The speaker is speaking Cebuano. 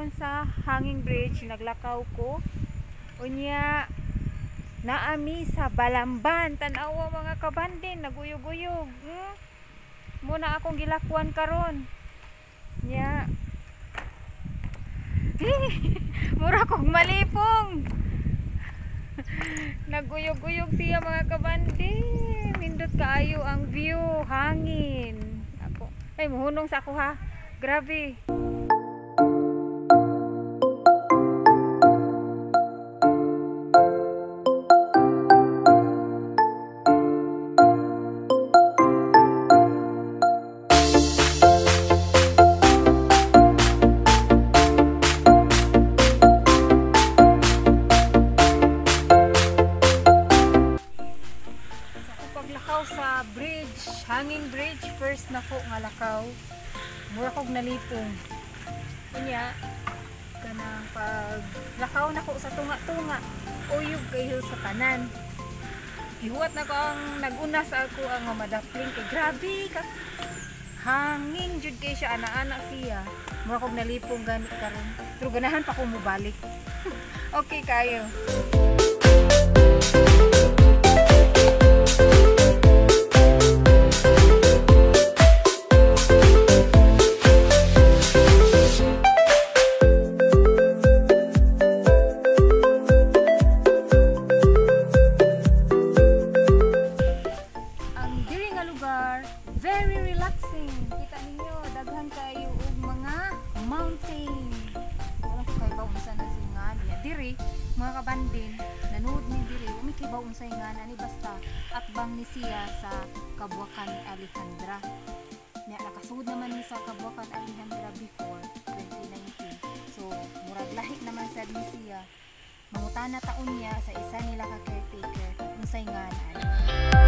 Karon sa hanging bridge, naglakaw ko. Unya naami sa Balamban. Tan-awa, mga kabandin, naguyog-uyog. Muna akong gilakwan karon. Nya. Mura kog malipong. Naguyog-uyog siya, mga kabandin. Nindot kaayo ang view, hangin. Ako, ay, muhunong sa ako ha. Grabe. Sa akong paglakaw sa bridge, hanging bridge, first na ko nga lakaw. Mura kog nalipong. Unya, kanang pag lakaw na ko sa tunga-tunga, uyog kayo sa tanan. Gihuwat na ko ang naguna sa ako ang madapling kay grabe ka. Hangin jud kay siya, ana-ana siya. Mura kog nalipong gani karon. Pero ganahan pa ko mobalik. Okay kayo. Ang diri nga lugar, very relaxing. Kita ninyo, daghan kayo og mga mountain. Wala ko kay unsa na singa niya. Diri, mga kabandin, nanuod ni diri, umi kay unsay nga ni basta atbang ni siya sa Kabuakan Alejandra. Nya nakasud naman ni sa Kabuakan Alejandra before 2019. So, murag lahi naman sad ni siya. Mangutana taon niya sa isa nila ka caretaker unsay nga na.